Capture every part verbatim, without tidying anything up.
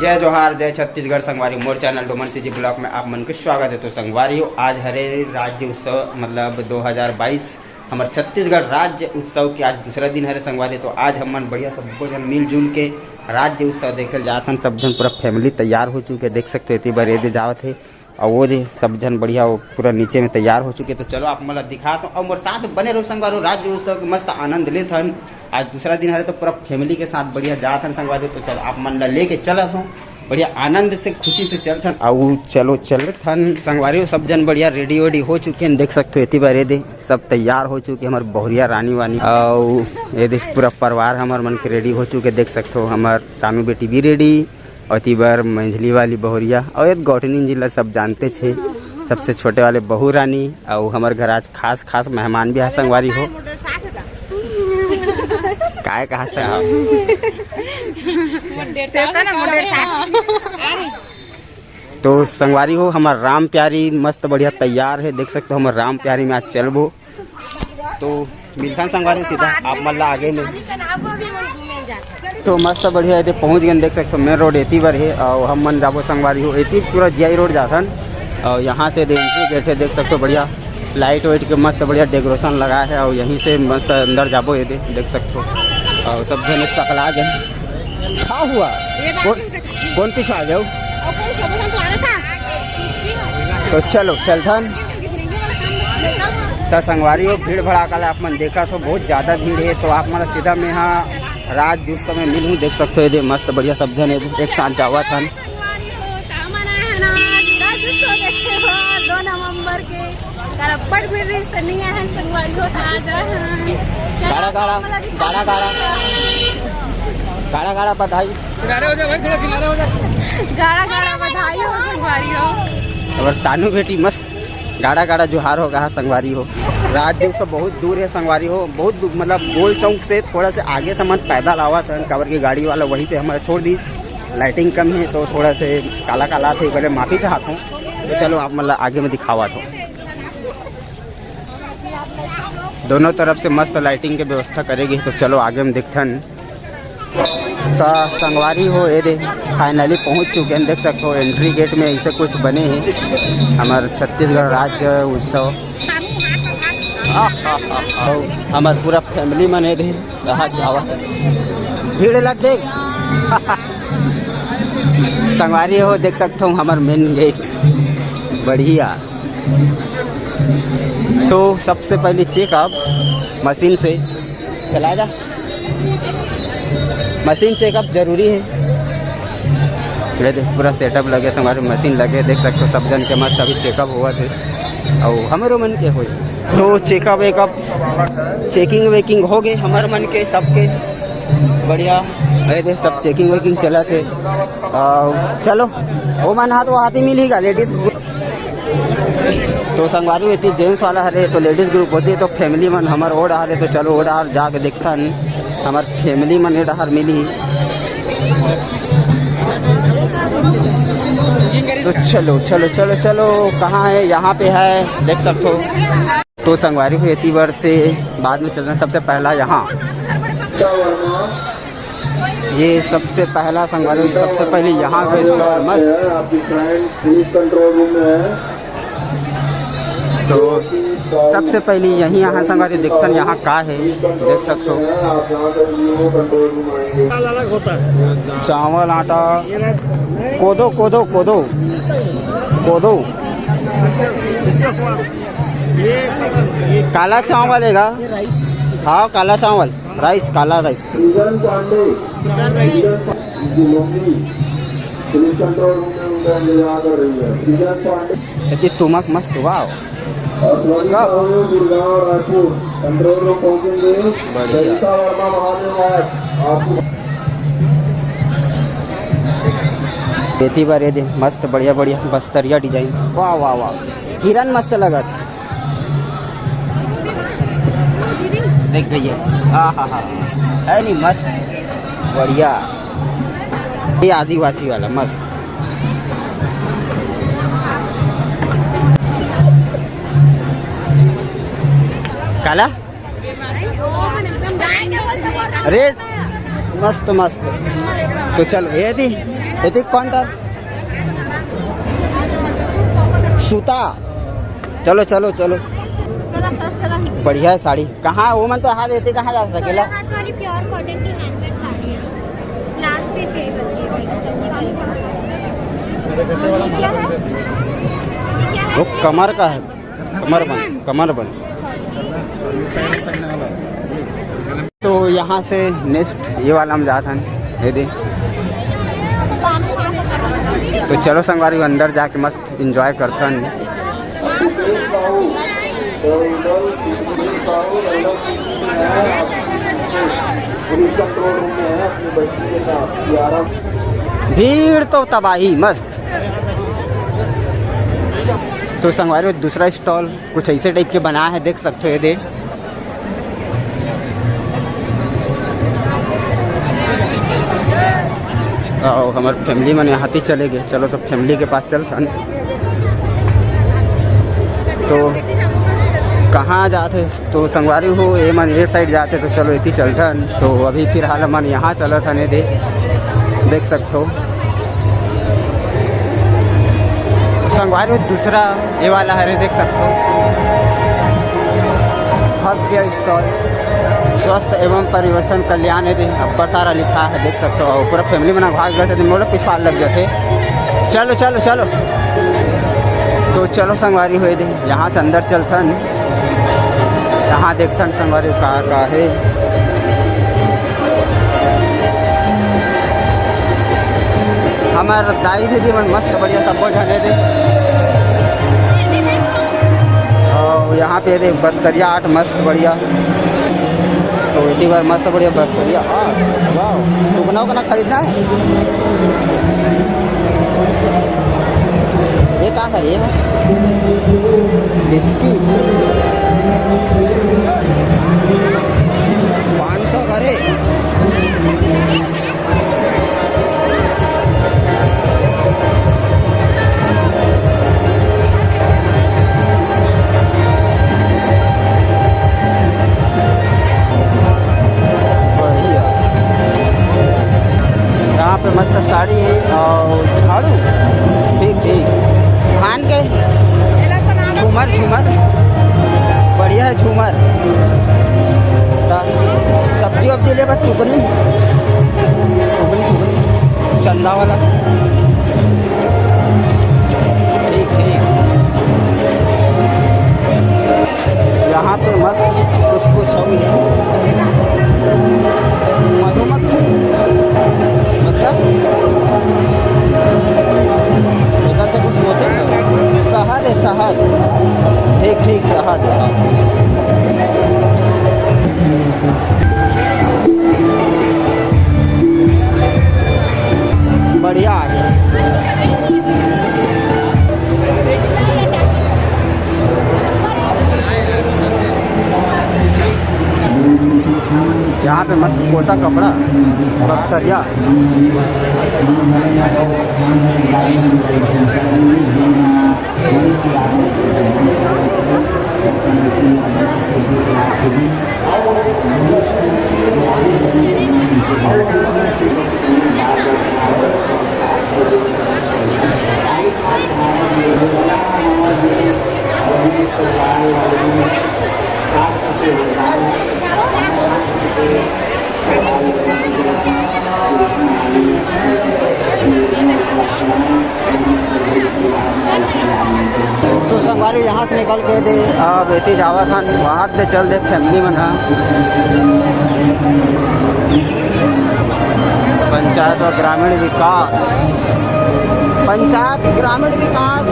जय जोहार, जय छत्तीसगढ़ संगवारी, मोर चैनल डोमन सीजी ब्लॉग में आप मन के स्वागत है। तो संगवारी हो, आज हरे राज्य उत्सव, मतलब दो हज़ार बाईस, हमर छत्तीसगढ़ राज्य उत्सव के आज दूसरा दिन हरे संगवारी। तो आज हमन बढ़िया सब्बो झन मिलजुल के राज्य उत्सव देखे ल जात हन। सब झन पूरा फैमिली तैयार हो चुके, देख सकते हो, एती बर एदे जावत हे। अउ वो दे सब झन बढ़िया, वो पूरा नीचे में तैयार हो चुके। तो चलो आप मन ला दिखात हूँ, अउ मोर साथ बने रहो संगवारी हो, राज्य उत्सव के मस्त आनंद लेत हन। आज दूसरा दिन हरे तो पूरा फैमिली के साथ बढ़िया जात हन संगवारी हो। तो चलो आप मन ला लेके चलत हूँ, बढ़िया आनंद से खुशी से चलत हन। अउ चलो चलत हन संगवारी हो, सब झन बढ़िया रेडी वेडी हो चुके हैं, देख सकते हो एती बर एदे सब तैयार हो चुके, हमर बहुरिया रानी वानी। अउ एदे पूरा परिवार हमर मन के रेडी हो चुके, देख सकते हो हमर तानू बेटी भी रेडी, अउ एती बर मंझली वाली बहुरिया, अउ ये गौठनिन जी ला सब जानते छे, सबसे छोटे वाले बहू रानी, अउ हमर घर आज खास खास मेहमान भी है संगवारी हो। काय कहा से आप? तो संगवारी हो, हमर राम प्यारी मस्त बढ़िया तैयार है, देख सकते हो हमर राम प्यारी में आज चलबो। तो मिलथन संगवारी हो सीधा आप मन ला आगे में। तो मस्त बढ़िया एदे पहुँच गए, देख सकते हो मेन रोड एती बर हे, अउ हम मन जाबो संगवारी हो एती पूरा जीआई रोड जाथन, अउ यहाँ से एदे एंट्री गेट है, देख सकते हो बढ़िया लाइट वाइट के मस्त बढ़िया डेकोरेशन लगा है, अउ यहीं से मस्त अंदर जाबो एदे देख सकते हो, अउ सब झन एक सकला गए। क्या हुआ? कौन, कौन पीछे आ गए हो? तो चलो चलथन। त संगवारी हो, भीड़ भड़ाका ला आप मन देखत हो, बहुत ज्यादा भीड़ है। तो आप मन सीधा में यहाँ राज जूस समय मिलहूँ, देख सकते हो, एदे मस्त बढ़िया सब झन एदे एक साथ जावत हन। संगवारी हो, त हमन आए हन आज राज्योत्सव देखे बर दो नवंबर के। कर अब्बड़ भीड़ रहिस त नहीं आए हन संगवारी हो, त आज आए हन। चलो, गाड़ा, गाड़ा, आप मन ला दिखा गाड़ा, गाड़ा। गाड़ा, गाड़ा बधाई। किनारे हो जा भाई, थोड़ा किनारे हो जा। गाड़ा गाड़ा बधाई हो संगवारी हो। अउ तानू बेटी मस्त गाड़ा गाड़ा जोहार हो गा संगवारी हो। राज जूस तो बहुत दूर है संगवारी हो, बहुत दूर, मतलब गोल चौक से थोड़ा से आगे से मन पैदल आवत हन, काबर के गाड़ी वाला वहीं पे हमारा छोड़ दी, लाइटिंग कम है तो थोड़ा से काला काला थे, पहले माफी चाहत हूँ। तो चलो आप मतलब आगे में दिखावत हो, दोनों तरफ से मस्त लाइटिंग के व्यवस्था करे गे, तो चलो आगे में देखथन। त संगवारी हो, एदे फाइनली पहुंच चुके हैं, देख सकते हो एंट्री गेट में ऐसे कुछ बने हैं हमर छत्तीसगढ़ राज्य उत्सव। अउ हमर पूरा फैमिली मन एदे रहा जावा, भीड़ लग देख। संगवारी हो, देख सकते हो हमर मेन गेट बढ़िया। तो सबसे पहले चेकअप मशीन से चला जा, मशीन चेकअप जरूरी है। ये देख, पूरा सेटअप लगे, हमारे मशीन लगे, देख सकते हो सब जन के मस्त अभी चेकअप हुआ थे, और हमारो मन के होई तो चेकअप वेकअप, चेकिंग वेकिंग हो गए हमारे मन के सबके बढ़िया। ये देख, सब चेकिंग वेकिंग चला थे। आ, चलो, वो मन हाथ वो हाथ ही मिली का लेडीज। तो संगवारी होती जेंट्स वाला हरे तो लेडीज ग्रुप होती, तो फैमिली मन हमर ओ डहार हे, तो चलो ओ डहार जाके देखथन हमर फैमिली मन ए डहार मिली। तो चलो चलो चलो चलो, कहाँ है? यहाँ पे है, देख सकते हो। तो संगवारी हो, एती बर से बाद में चलना। सबसे पहला यहाँ, ये सबसे पहला संगवारी हो, सबसे पहले यहाँ का स्टॉल मस्त। आपकी फ्रेंड पुलिस कंट्रोल रूम में है। तो सबसे पहले यहीं यहाँ संगवारी देखथन, यहाँ का है, देख सकते हो। आप यहाँ से कंट्रोल रूम आएंगे। चावल आटा, कोदो कोदो कोदो कोदो। काला चावल है का? हाँ, काला चावल, राइस, काला राइस। सीजन पांडे, सीजन पा-, पुलिस कंट्रोल रूम में उनका इंतजार कर रही है। सीजन पांडे। ये तुमक मस्त, वाह। और कब? गुड़गांव और रायपुर कंट्रोल रूम पहुंचेंगे। बढ़िया। ललिता वर्मा महादेव आवास, आपको एती बर ये दे, मस्त बढ़िया बढ़िया बस्तरिया डिजाइन। वाह वाह वाह, हिरन मस्त लगत। देख गई है। हाँ हाँ हाँ, है नहीं मस्त, बढ़िया। ये आदिवासी वाला मस्त। काला रेड, मस्त मस्त। तो चलो ये दी, एती कौन डर? सूता। चलो, चलो, चलो। बढ़िया है साड़ी। कहाँ वो मन तो हाथ देते, कहाँ जा सकेला? हाथ वाली प्योर कॉटन की हैंडमेड साड़ी है। लास्ट पीस यही बची है, वही तो सब निकाल लो। ये क्या है? ये क्या है? वो कमर का है, कमर बंद, कमर बंद। तो यहाँ से नेक्स्ट ये वाला हम जात हन, ये दे। तो चलो संगवारी, अंदर जाके मस्त एंजॉय करथन। भीड़ तो तबाही मस्त। तो संगवारी, दूसरा स्टॉल कुछ ऐसे टाइप के बना है, देख सकते हो, ये दे। अउ हमर फैमिली मन यहाँ ती चले गए। चलो, तो फैमिली के पास चलथन। तो कहाँ जात हे? तो संगवारी हो, ये मन ये साइड जात हे, तो चलो, इति चलथन। तो अभी फिलहाल हमन यहाँ चलत हन, ये दे, देख सकथो। संगवारी हो, दूसरा ये वाला हरे, देख सकथो, भव्य स्टॉल, स्वस्थ एवं परिवर्तन कल्याण, ये दे अब्बड़ सारा लिखा है, देख सकथो। अउ पूरा फैमिली मन भाग गए थे, मोला पिछवाड़ लग जाते। चलो, चलो, चलो। तो चलो संगवारी हो, ये दे, यहाँ से अंदर चलथन, यहाँ देखथन संगवारी का का है। हमर दाई दीदी मन मस्त बढ़िया सब्बो झने दे। अउ यहाँ पे देख बस्तरिया आर्ट मस्त बढ़िया। तो इतनी बार मस्त बढ़िया बस्तरिया आर्ट। वाह, टुकना उकना खरीदना है। ये का हरे? बिस्किट। पाँच सौ करे। बढ़िया। यहाँ पे मस्त साड़ी है अउ झाड़ू। ठीक, ठीक। धान के झूमर, झूमर। बढ़िया है झूमर। त सब्जी वब्जी ले बर टुकनी। टुकनी, टुकनी। चंदा वाला। ठीक, ठीक। यहाँ पे मस्त कुछ कुछ अउ है। मधुमक्खी मतलब इधर से कुछ होते हैं। शहद है, शहद। ठीक, ठीक, शहद है। बढ़िया आ गया। यहाँ पे मस्त पोसा कपड़ा, बस्तरिया। तो संगवारी, यहाँ से निकल के दे, अब एती जावत हन, वहाँ से चल दे फैमिली मन ह। पंचायत और ग्रामीण विकास, पंचायत ग्रामीण विकास।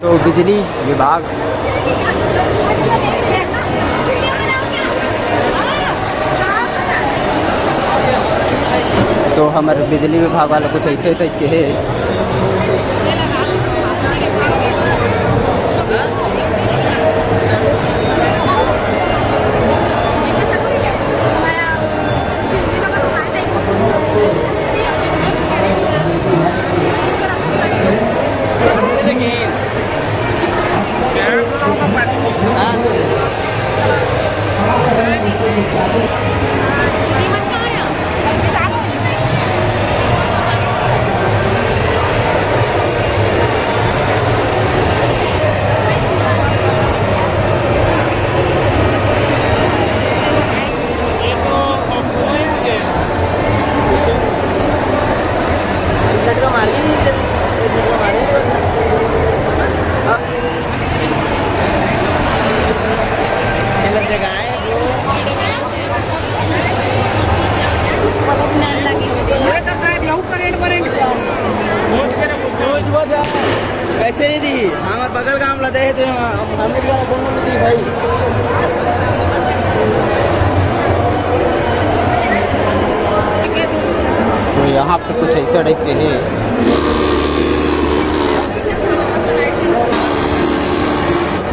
तो बिजली विभाग, तो हमर बिजली विभाग वाला कुछ ऐसे टाइप के है। से नहीं दी, हमारे बगल गांव ला दे दे, हम, हम एक बार दोनों में दी भाई। तो यहाँ पे कुछ ऐसे टाइप के है,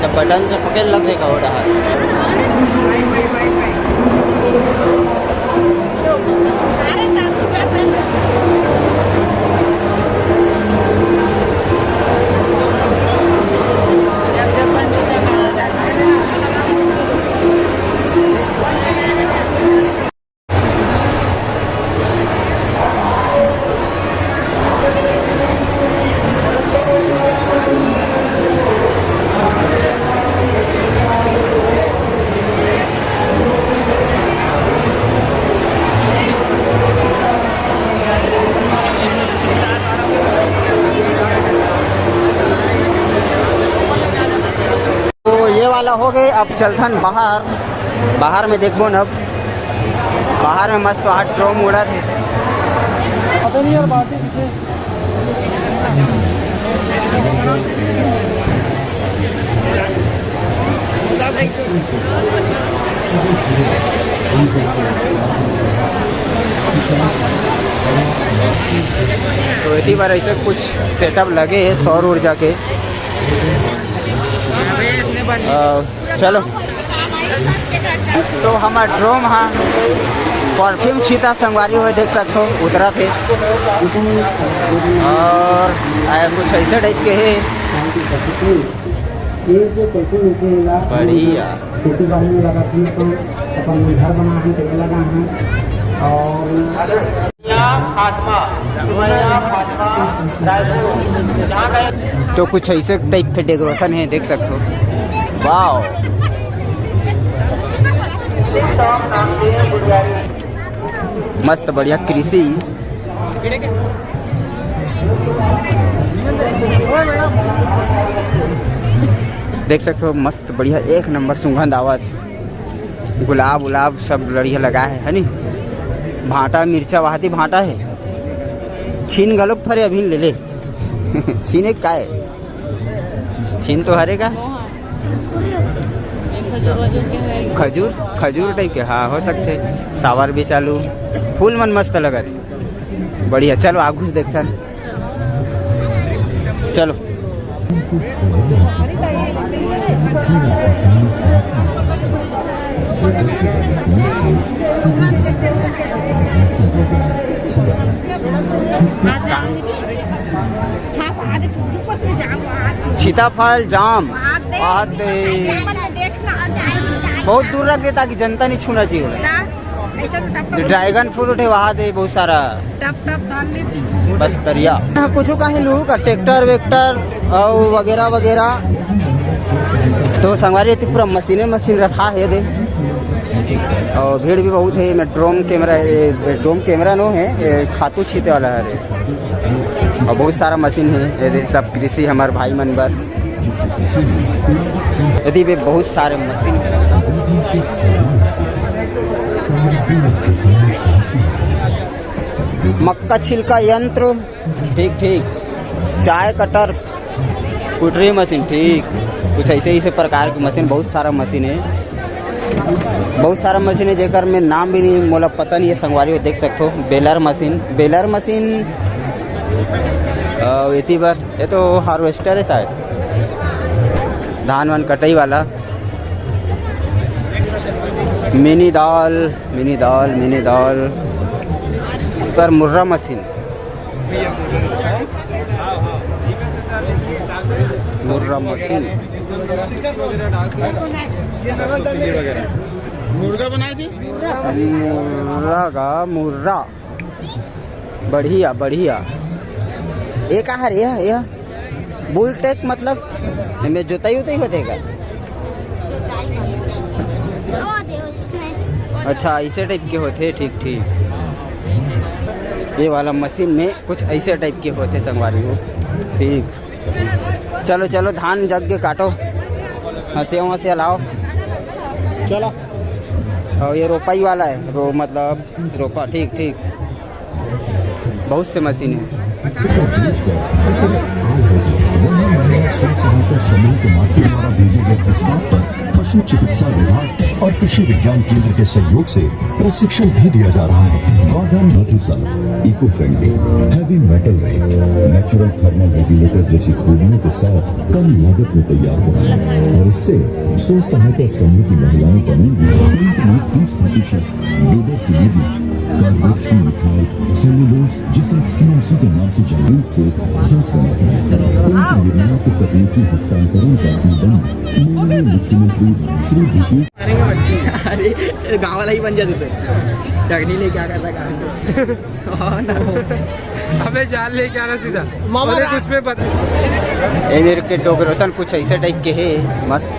जब बटन से पकड़ लगेगा वो डहार। तो ये वाला हो गए, अब चलथन बाहर। बाहर में देखबो न, अब बाहर में मस्त आज ड्रोन उड़त हे। पता नहीं यार, बातें पीछे। तो इसी बार ऐसे कुछ सेटअप लगे है सौर ऊर्जा के। अ, चलो, तो हमर ड्रोन हा परफ्यूम छीता संगवारी हो, देख सकथो उतरत हे। और आया कुछ ऐसे टाइप के है। बढ़िया। अपन घर बना है, देखे लगा है। और तो कुछ ऐसे टाइप के डेकोरेशन है, देख सकते हो। वाओ, मस्त बढ़िया कृषि, देख सकते हो, मस्त बढ़िया एक नंबर सुगंध आवत। गुलाब उलाब सब बढ़िया लगा है, है नी? भांटा मिर्चा वहाती भांटा है, छीन घलोक फरे अभी ले ले। छीने काय? छीन तो हरे का? खजूर वजूर के है। खजूर, खजूर टाइप के, हाँ, हो सकते। सावर भी चालू, फूल मन मस्त लगत। बढ़िया, चलो आगू से देखथन। चलो। सीताफल, जाम, वहाँ दे। बहुत दूर रख दे ताकि जनता नहीं छूना चाहिए। ड्रैगन फ्रूट है वहाँ दे बहुत सारा। टप टप धान में। बस तरिया। हाँ, कुछ काहे लू का ट्रैक्टर वैक्टर और वगैरह वगैरह। तो संगवारी, ये तो पूरा मशीने मशीन रखा है दे। और भीड़ भी बहुत है। मैं ड्रोन कैमरा, ये ड्रोन कैमरा नो है, ये खातू छीते वाला है रे। और बहुत सारा मशीन है, ये दे, सब कृषि हमारे भाई मन बर। यदि भी बहुत सारे मशीन है। मक्का छिलका यंत्र, ठीक ठीक। चाय कटर, कुटरी मशीन, ठीक। कुछ ऐसे, ऐसे प्रकार की मशीन, बहुत सारा मशीन है, बहुत सारा मशीन है जेकर मैं नाम भी नहीं, मोला पता नहीं है संगवारी हो, देख सकते हो। Baler machine, baler machine. अ, एती बर, ये तो हार्वेस्टर है शायद, धान वान कटाई वाला। मिनी दाल, मिनी दाल, मिनी दाल। पर मुर्रा मशीन, मुर्रा मशीन। मुर्गा बनाई थी। मुर्रा का मुर्रा। बढ़िया, बढ़िया। ये का हरे, ये, ये? बुल ट्रैक मतलब एमे जोताई उताई होथे का? जोताई मतलब। ओ दे उसमें। अच्छा, ऐसे टाइप के होथे, ठीक, ठीक। ये वाला मशीन में कुछ ऐसे टाइप के होथे संगवारी हो, ठीक। चलो, चलो, धान जग के काटो, हंसिया वंसिया लाओ। चलो। और ये रोपाई वाला है, रो-, मतलब रोपा, ठीक, ठीक। बहुत से मशीन है। को बेचकर अतिरिक्त आय होगी। वहीं महिला स्व सहायता समूह के माध्यम द्वारा भेजे गए प्रस्ताव पर पशु चिकित्सा विभाग और कृषि विज्ञान केंद्र के सहयोग से प्रशिक्षण भी दिया जा रहा है। गौधन नोटिसल, eco friendly, heavy metal rate, natural thermal regulator जैसी खूबियों के साथ कम लागत में तैयार हो रहा है और इससे स्व सहायता समूह की महिलाएं बनेंगी प्रिंट में तीस प्रतिशत, गोबर से लगी कार्बोक्सी मिथाइल सेलुलोज, जिसे सीएमसी के नाम से जाने से ठोस बना है। प्रिंट निर्माण के तकनीकी हस्तांतरण का अनुबंध माननीय मुख्यमंत्री श्री भूपेश अरे, गावालाही पंचायत होते, टगनी लेके आ करता काम। अबे जाल लेके आना सीधा। मामा और एक रा- उसमें बत- ये मेरे के डेकोरेशन कुछ ऐसे टाइप के है, मस्त।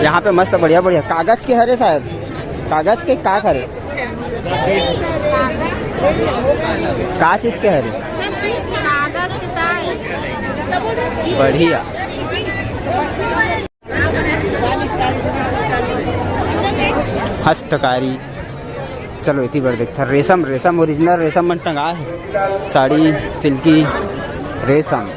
यहाँ पे मस्त बढ़िया बढ़िया कागज के हरे शायद, कागज के का हरे, का चीज के हरे? कागज के ताई। बढ़िया। हस्तकारी। चलो, इतनी बार देखता, रेशम, रेशम, ओरिजिनल रेशम मन टंगा है, साड़ी, सिल्की, रेशम,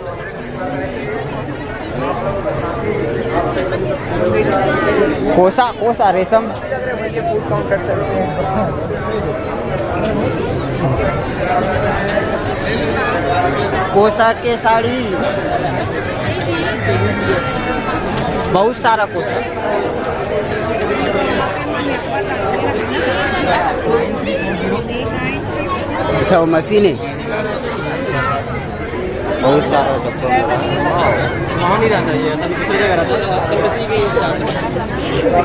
कोसा, कोसा रेशम। कोसा के साड़ी, बहुत सारा कोसा। अच्छा, वो मशीन है, बहुत सारा चप्पल। वहाँ नहीं रहता ये, सब दूसरी जगह रहता है, सब किसी के साथ।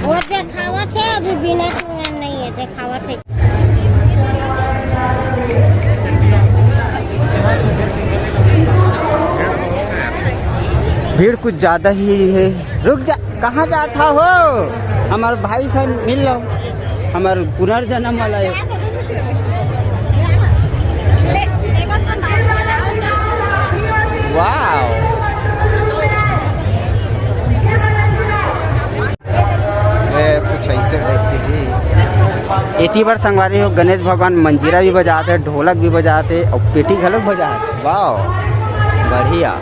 वो देखावत है, अभी बिना सुने नहीं है, देखावत है। भीड़ कुछ ज्यादा ही है। रुक जा, कहाँ जात हा हो? हमार भाई से मिल लो, हमार पुनर्जन्म वाला है। वाओ, ए, कुछ ऐसे टाइप के ही। एती बर संगवारी हो, गणेश भगवान मंजीरा भी बजाते, ढोलक भी बजाते और पेटी घलोक बजाते। वाओ, बढ़िया।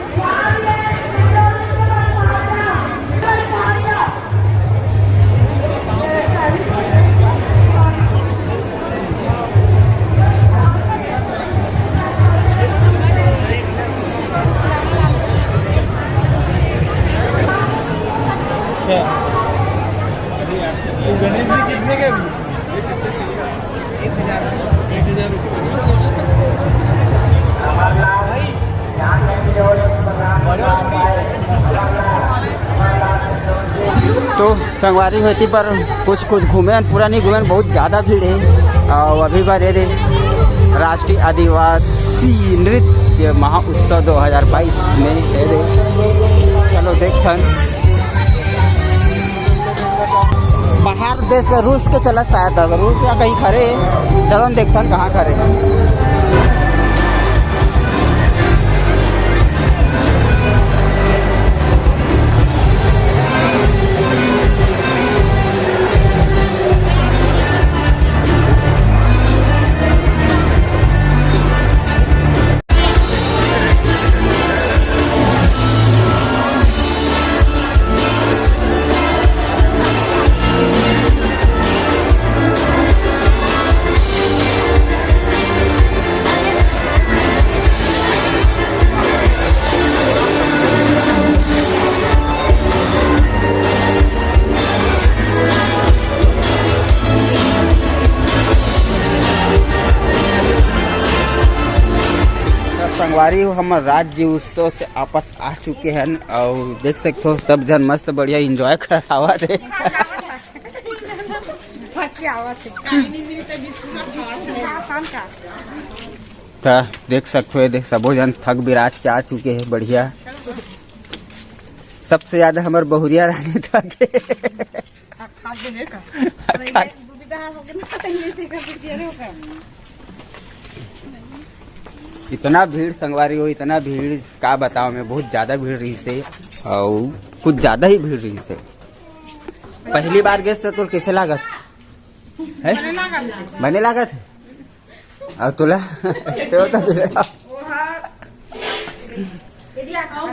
गणेश जी कितने के अभी? तो संगवारी हो, एती बर कुछ कुछ घूमे हन, पूरा नहीं घूमे हन, बहुत ज्यादा भीड़ है। और अभी बर ये दे राष्ट्रीय आदिवासी नृत्य महाउत्सव दो हज़ार बाईस में ये दे, चलो देखथन। बाहर देश का रूस के चलत शायद, अगर रूस या कहीं खड़े, चलो न देखथन कहाँ खड़े। संगवारी हो, हमर राज्य उत्सव से वापस आ चुके हैं और देख सकते हो सब जन मस्त बढ़िया एंजॉय करावत है। आवत हे। त देख सकथो, ये देख, सबो झन थक बिराज के आ चुके हे। बढ़िया, सबसे ज्यादा हमर बहुरिया रानी थके। इतना भीड़ संगवारी हो, इतना भीड़, का बताओ मैं, बहुत ज्यादा भीड़ रहिसे, अउ कुछ ज्यादा ही भीड़ रहिसे। पहली बार गेस त तोर कैसे लागत है? बने लागत है। अउ तोला? तेरे तो तुझे।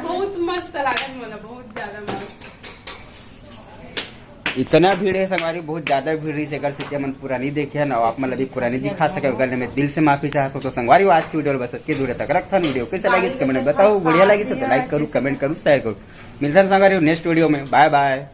बहुत मस्त लागत मोला, बहुत ज्यादा मस्त। इतना भीड़ हे संगवारी, बहुत ज्यादा भीड़ रहिसे, एकर सेती हमन पूरा नहीं देखे हन, अउ आप मन ला भी पूरा नहीं दिखा सके, ओकर ले मैं दिल से माफी चाहत हूँ। तो संगवारी हो, आज की वीडियो बस इतनी दूर तक रखथन। वीडियो कैसे लगिस, कमेंट में बताओ, बढ़िया लगिस तो लाइक करू, कमेंट करू, शेयर करू। मिलथन संगवारी हो नेक्स्ट वीडियो में, बाय बाय।